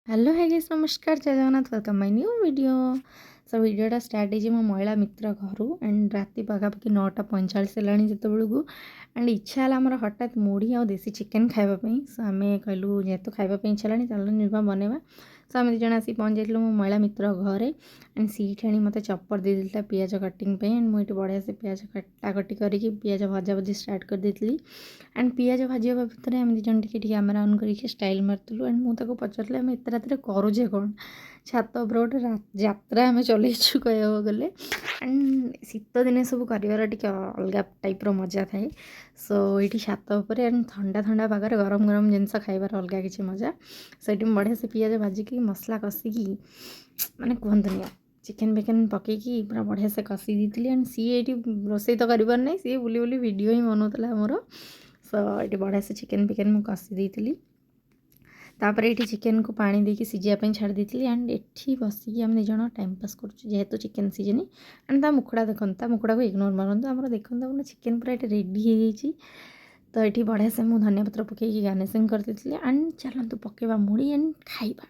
Hello, hi guys, ନମସ୍କାର, Jai Jagannath. Welcome my new video. Show ଭିଡ଼ିଓଟା start ହେଇଛି ମୋ ମହିଳା ମିତ୍ର ଘରୁ ଆଣ୍ଡ ରାତି ପାଖାପାଖି 9:45 ହେଲାଣି ଯେତେବେଳକୁ। ଆଣ୍ଡ ଇଚ୍ଛା ହେଲା ଆମର ହଠାତ୍ ମୁଢ଼ି ଆଉ ଦେଶୀ ଚିକେନ୍ ଖାଇବା ପାଇଁ। ସୋ ଆମେ କହିଲୁ, ଯେହେତୁ ଖାଇବା ପାଇଁ ଇଚ୍ଛା ହେଲାଣି, ଚାଲୁନ ଯିବା ବନେଇବା। ସୋ ଆମେ ଦୁଇ ଜଣ ଆସିକି ପହଞ୍ଚି ଯାଇଥିଲୁ ମୋ ମହିଳା ମିତ୍ର ଘରେ। ଆଣ୍ଡ ସେଇଠି ଆଣି ମୋତେ ଚପର ଦେଇଦେଇଥିଲା ପିଆଜ କଟିଂ ପାଇଁ। ଆଣ୍ଡ ମୁଁ ଏଇଠି ବଢ଼ିଆ ସେ ପିଆଜ କଟାକଟି କରିକି ପିଆଜ ଭଜାଭଜି ଷ୍ଟାର୍ଟ କରିଦେଇଥିଲି। ଆଣ୍ଡ ପିଆଜ ଭାଜିବା ଭିତରେ ଆମେ ଦୁଇ ଜଣ ଟିକେ ଟିକେ କ୍ୟାମେରା ଅନ୍ କରିକି ଷ୍ଟାଇଲ୍ ମାରିଥିଲୁ। ଆଣ୍ଡ ମୁଁ ତାକୁ ପଚାରିଥିଲି, ଆମେ ଏତେ ରାତିରେ କରୁଛେ କ'ଣ? ଛାତ ଉପରେ ଗୋଟେ ଯାତ୍ରା ଆମେ ଚଲେଇଛୁ କହିବାକୁ ଗଲେ। ଆଣ୍ଡ ଶୀତ ଦିନେ ସବୁ କରିବାର ଟିକେ ଅଲଗା ଟାଇପ୍ର ମଜା ଥାଏ। ସୋ ଏଇଠି ଛାତ ଉପରେ ଆଣ୍ଡ ଥଣ୍ଡା ଥଣ୍ଡା ପାଗରେ ଗରମ ଗରମ ଜିନିଷ ଖାଇବାର ଅଲଗା କିଛି ମଜା। ସେଇଠି ମୁଁ ବଢ଼ିଆ ସେ ପିଆଜ ଭାଜିକି, ମସଲା କଷିକି, ମାନେ କୁହନ୍ତୁନି, ଚିକେନ୍ ଫିକେନ୍ ପକେଇକି ପୁରା ବଢ଼ିଆ ସେ କଷି ଦେଇଥିଲି। ଆଣ୍ଡ ସିଏ ଏଇଠି ରୋଷେଇ ତ କରିବାର ନାହିଁ, ସିଏ ବୁଲି ବୁଲି ଭିଡ଼ିଓ ହିଁ ବନାଉଥିଲା ମୋର। ସୋ ଏଇଠି ବଢ଼ିଆ ସେ ଚିକେନ୍ ଫିକେନ୍ ମୁଁ କଷି ଦେଇଥିଲି। ତାପରେ ଏଇଠି ଚିକେନ୍କୁ ପାଣି ଦେଇକି ସିଝିବା ପାଇଁ ଛାଡ଼ି ଦେଇଥିଲି। ଆଣ୍ଡ ଏଠି ବସିକି ଆମେ ଦୁଇ ଜଣ ଟାଇମ୍ ପାସ୍ କରୁଛୁ, ଯେହେତୁ ଚିକେନ୍ ସିଝିନି। ଆଣ୍ଡ ତା ମୁଖଡ଼ା ଦେଖନ୍ତୁ, ତା ମୁଖଡ଼ାକୁ ଇଗ୍ନୋର ମାରନ୍ତୁ। ଆମର ଦେଖନ୍ତୁ, ଆମର ଚିକେନ୍ ପୁରା ଏଠି ରେଡ଼ି ହେଇଯାଇଛି। ତ ଏଠି ବଢ଼ିଆ ସେ ମୁଁ ଧନିଆ ପତ୍ର ପକେଇକି ଗାର୍ନିସିଂ କରିଦେଇଥିଲି। ଆଣ୍ଡ ଚାଲନ୍ତୁ ପକେଇବା ମୁଢ଼ି ଆଣ୍ଡ ଖାଇବା।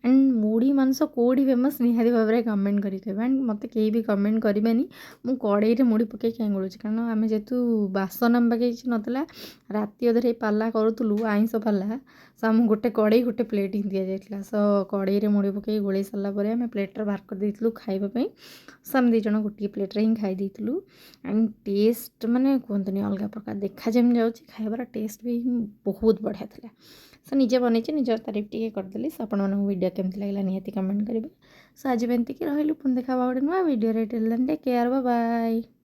ଆଣ୍ଡ ମୁଢ଼ି ମାଂସ କେଉଁଠି ଫେମସ୍, ନିହାତି ଭାବରେ କମେଣ୍ଟ କରି କହିବେ। ଆଣ୍ଡ ମୋତେ କେହି ବି କମେଣ୍ଟ କରିବେନି ମୁଁ କଡ଼େଇରେ ମୁଢ଼ି ପକେଇ କାହିଁ ଗୋଳୁଛି, କାରଣ ଆମେ ଯେହେତୁ ବାସନ ଆମ ପାଖେ କିଛି ନଥିଲା, ରାତି ଅଧରେ ପାଲା କରୁଥିଲୁ, ଆଇଁଷ ପାଲା। ସୋ ଆମକୁ ଗୋଟେ କଡ଼େଇ, ଗୋଟେ ପ୍ଲେଟ୍ ହିଁ ଦିଆଯାଇଥିଲା। ସୋ କଡ଼େଇରେ ମୁଢ଼ି ପକେଇ ଗୋଳେଇ ସାରିଲା ପରେ ଆମେ ପ୍ଲେଟ୍ରେ ବାହାର କରିଦେଇଥିଲୁ ଖାଇବା ପାଇଁ। ସୋ ଆମେ ଦୁଇ ଜଣ ଗୋଟିଏ ପ୍ଲେଟ୍ରେ ହିଁ ଖାଇ ଦେଇଥିଲୁ। ଆଣ୍ଡ ଟେଷ୍ଟ ମାନେ କୁହନ୍ତୁନି, ଅଲଗା ପ୍ରକାର। ଦେଖା ଯେମିତି ଯାଉଛି, ଖାଇବାର ଟେଷ୍ଟ ବି ବହୁତ ବଢ଼ିଆ ଥିଲା। ସୋ ନିଜେ ବନେଇଛି, ନିଜ ତାରିଫ ଟିକେ କରିଦେଲି। ସୋ ଆପଣମାନଙ୍କୁ ଭିଡ଼ିଓ କେମିତି ଲାଗିଲା, ନିହାତି କମେଣ୍ଟ କରିବେ। ସୋ ଆଜି ପାଇଁ ଏତିକି ରହିଲୁ। ପୁଣି ଦେଖା ଗୋଟେ ନୂଆ ଭିଡ଼ିଓରେ। Till then, take care, bye.